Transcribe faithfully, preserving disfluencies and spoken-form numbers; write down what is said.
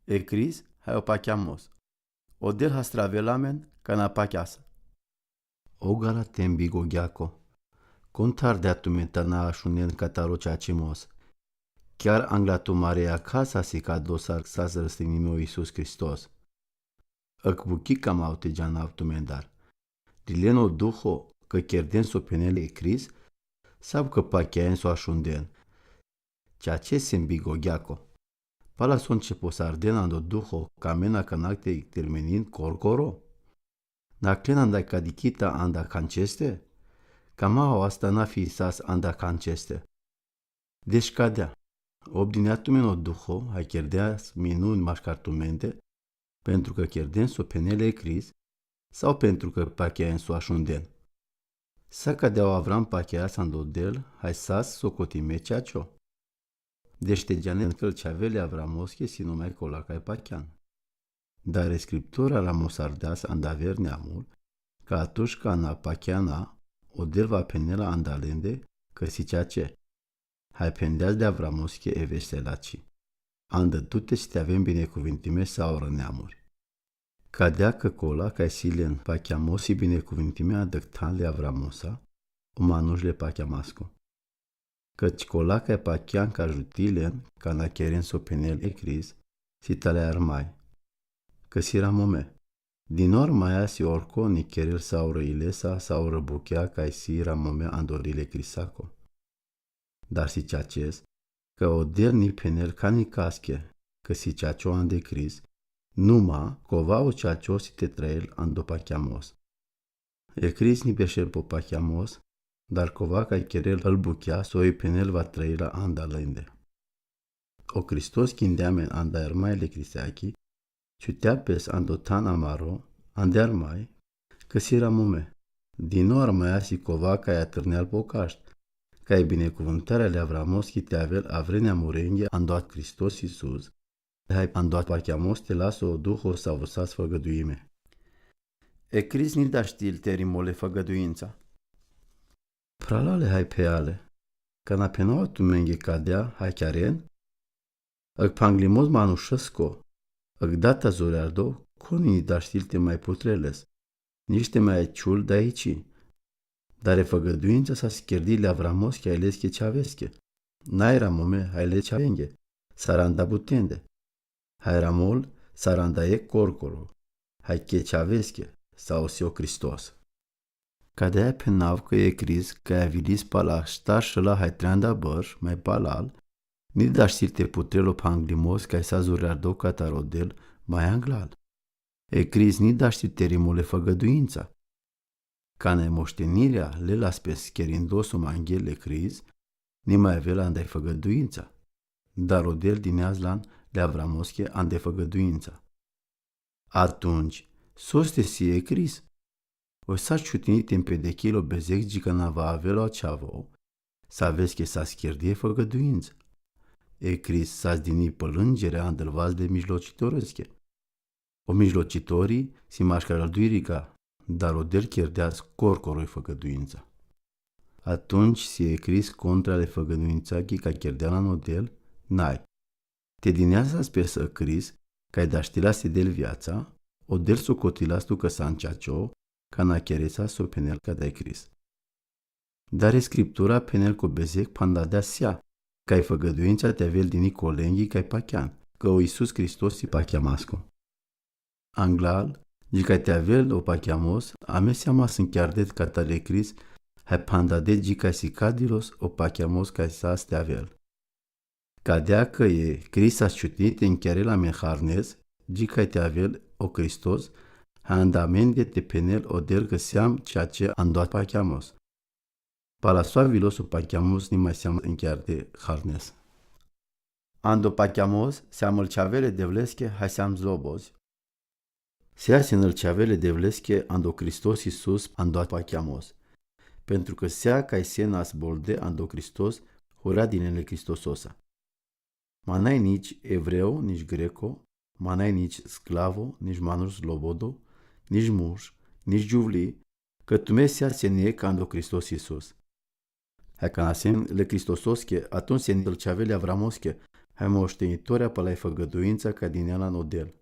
E Cris hai o pacheamos. Odel ha stravelamen cana pacheasa. O Galaten bigogheaco, contar dea tumen tana ašunden cataro cea ce mos. Chiar angla tu mareia casa si cad dosar xas răstignime o Iisus Hristos. Ăc buchi cam aute geanav tumendar. Dilen o duho, cã cherden s-o phenel e Cris, sau cã pacheaen s-o ašunden. Cea ce sem bigogheaco. Pala s-o începos arden ando duho, ca mena canac te terminin corcoro. Naclen anda cadichita anda canceste? Cama asta n-a fi sas anda canceste. Deci cadea. Obdinea tumen o duho, hai cherdeas minuni mašcar tumende, pentru cã cherden s-o phenel e Cris, sau pentru cã pacheaen s-o ašunden. Sa cadea o Avram pacheasa ando del, hai sas s-o cotime cea ce-o. Deci te geanen cã el ce avea le Avramosche si numea cola cai pachean. Dar e Scriptura la mosardeas anda aver neamul, cã atush cana pacheana, odel va phenela anda lende, cã si cea ce. Hai phendeas de Avramosche e vestea la ci. Andã tute si te avem binecuvintime saurã neamuri. Cadea cã cola cai si len pacheamosi binecuvintime adăctan le Avramosa, o manush le pacheamasco. Cãci cola cai pachean ca jutilen, cana cheren s-o phenel e Cris, si talea armai. Cã si ramome. Di nu armaia si orco ni cherel saurã ilesa, saurã buchea cai si ramome ando dile Crisaco. Dar si cea ces, cã odel ni phenel ca ni casche, cã si cea ce-o ande Cris, numa, cova o cea ce-o si te trael ando pacheamos. E Cris ni bešel po pacheamos, dar cova cai cherel ãl buchea s-o i phenel va traela anda lende. O Hristos chindeamen anda armaile Criseachi, ciutea pes ando tan amaro, ande armai, cã si ramome. Di nu armaia si cova cai atârneal po cașt, cai binecuvântarea le Avramoschi te avel avre neamurenghe ando a Hristos Iisus, hai ando a pacheamos te las o duho s-avusas făgăduime. E Cris ni da štil te rimole făgăduintsa. Pralale hai pheale, cana phenaua tumenghe cadea hai chiaren? Ăc panglimos manušesco, ăc data zori ardo, coni ni da štil te mai putreles, nici te mai ai čul daici. Dar e făgăduintsa s-a scherdi le Avramoschi ai lesche ce avesche. N-ai ramome hai le ce avenghe, s-aranda butende. Hai ramol, s-aranda e corcoro, hai che ce avesche, sau si o Hristos. Cadea phenav cã e Cris, cai avilis pala štar šăla hai treanda bărš, mai palal, ni da štil te putrel o panglimos cai s-a zori ardo catar odel, mai anglal. E Cris ni da štil te rimole făgăduintsa. Cana e moștenirea le las pes cherindos o manghel e Cris, ni mai avel anda-i făgăduintsa. Dar odel dineaz lan le Avramosche ande făgăduintsa. Atunci, soste si e Cris? O s-aciutini te mpedechii lo bezec gicana va avel o aceavo, s-avesche s-a scherdi e făgăduintsa. E Cris s-a zdini pălângerea andăl vas de mijlocitoresche. O mijlocitori si mašcar al duirica, dar odel cherdeas corcoro-i făgăduintsa. Atunci si e Cris contra le făgăduintsa chi cai cherdea lan odel, nai. Te dinează pes e Cris, cai da štilas te del viatsa, odel socotilas tu cã s-a ncea ce-o, cana cheresa s-o phenel ca dai Cris. Dar e Scriptura phenel co bezec panda dea sea, cai făgăduintsa te avel dini colenghi cai pachean, cã o Iisus Hristos si pacheamasco. Anglal, gicai te avel o pacheamos, ameseama s-ncheardet catar e Cris, hai panda de gicai si cadilos o pacheamos cai s-a s-te avel. Cadea cã e Cris s-a s-ciutini te nchearel amen harnes, gicai te avel o Hristos, hai anda amende te phenel odel cã seam cea ce ando pacheamos. Pala so avilos o pacheamos ni mai seam nchearte harnes. Ando pacheamos seam ãlceavele devlesche hai seam zlobozi. Sea sen ãlceavele devlesche ando Hristos Iisus ando pacheamos. Pentru cã sea cai sena s-bolde ando Hristos, hurea dinele Hristososa. Ma n-ai nici evreu, nici greco, ma n-ai nici sclavo, nici manuš slobodo, nici muž, nici giuvlii, cã tume sea sen ec ando Hristos Iisus. Hai cana sem le Hristososche, atunci sem ãlceavele avramosche, haj mošti toarea pa lai făgăduința ca din elan o del.